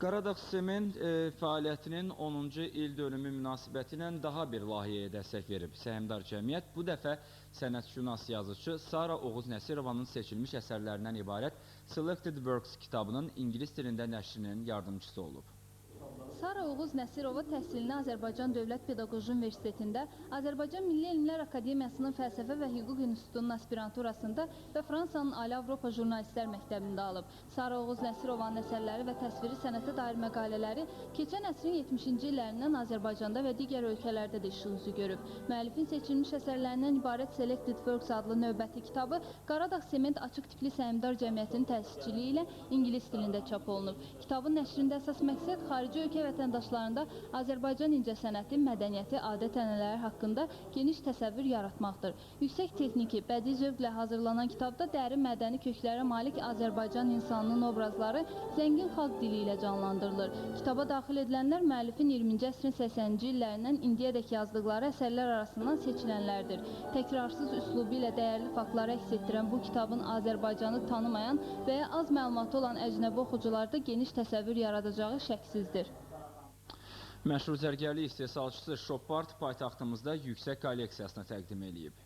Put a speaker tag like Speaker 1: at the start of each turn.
Speaker 1: Qaradağ Sement fəaliyyətinin 10-cu il dönümü münasibəti ilə daha bir layihəyə dəstək verib. Səhmdar Cəmiyyət bu dəfə sənətşünas yazıçı Sara Oğuz Nəsirovanın seçilmiş əsərlərindən ibarət Selected Works kitabının ingilis dilində nəşrinin yardımçısı olub.
Speaker 2: Sara Oğuz Nəsirova təhsilini Azərbaycan Dövlət Pedaqoji Universitetində, Azərbaycan Milli Elmlər Akademiyasının Fəlsəfə və Hüquq İnstitutunun aspiranturasında və Fransanın Ali Avropa Jurnalistlər Məktəbində alıb. Sara Oğuz Nəsirovanın əsərləri və təsviri sənətə dair məqalələri keçən əsrin 70-ci illərindən Azərbaycanda və digər ölkələrdə də işıq üzü görüb. Müəllifin seçilmiş əsərlərindən ibarət Selected Works adlı növbəti kitabı Qaradağ Sement Açıq Tipli Səhmdar Cəmiyyətinin təsisçiliyi ilə ingilis dilində çap olunub. Kitabın nəşrində əsas məqsəd xarici ölkə vətəndaşlarında Azərbaycan incəsənəti, mədəniyyəti, adət-ənənələri haqqında geniş təsəvvür yaratmaqdır. Yüksək texniki, bədii zövqlə hazırlanan kitabda dərin mədəni köklərə malik Azərbaycan insanının obrazları zəngin xalq dili ilə canlandırılır. Kitaba daxil edilənlər müəllifin 20-ci əsrin 80-ci illərindən indiyədək yazdıqları əsərlər arasından seçilənlərdir. Təkrarsız üslubu ilə dəyərli faktları əks etdirən bu kitabın Azərbaycanı tanımayan və ya az məlumatı olan əcnəbi oxucularda geniş təsəvvür yaradacağı şəksizdir.
Speaker 1: Məşhur zərgərlik istehsalçısı Chopard paytaxtımızda yüksək kolleksiyasını təqdim eləyib.